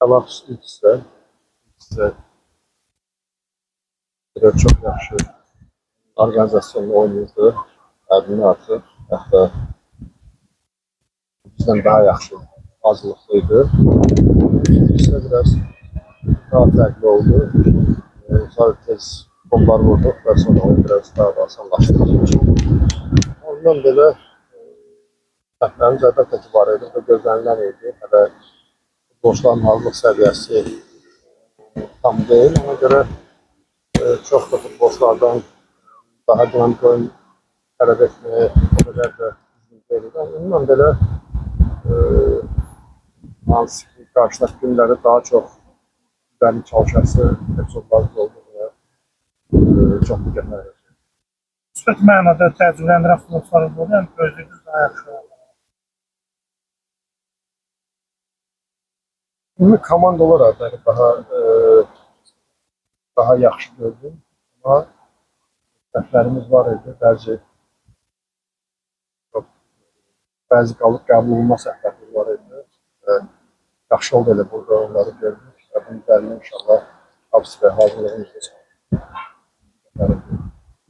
Əlaqəsi ilk hissə çox yaxşı orqanizasyonla oynayırdı. Həddindən artıq, hətta bizdən daha yaxşı hazırlıqlı idi. İkinci hissə biraz daha fərqli oldu. Sonra tez qollar vurduq və sonra oyun biraz daha da asanlaşdı bizim üçün. Ondan belə səhvlərimiz əlbəttə ki var idi və gözlənilən idi. Hələ futbolçuların hazırlıq səviyyəsi tam deyil. Ona görə çox da futbolçulardan daha dinamik oyun tələb etməyə o qədər də düzgün deyil. Ondan belə hansı ki qarşıdakı günlərdə daha çox üzərində çalışası epizodlarımız oldu və çox diqqət ayıracaq. Müsbət mənada təəccübləndirən futbolçularımız oldu, yəni gözlədiyimiz daha yaxşı oldu. Ümumi komanda olaraq yəni daha yaxşı gördüm. Amma səhvlərimiz var idi. Bəzi qəbul olunmaz səhvlərimiz var idi. Yaxşı oldu elə burada onları gördük. Və bunun üzərində inşallah Avstriya hazırlığımızda.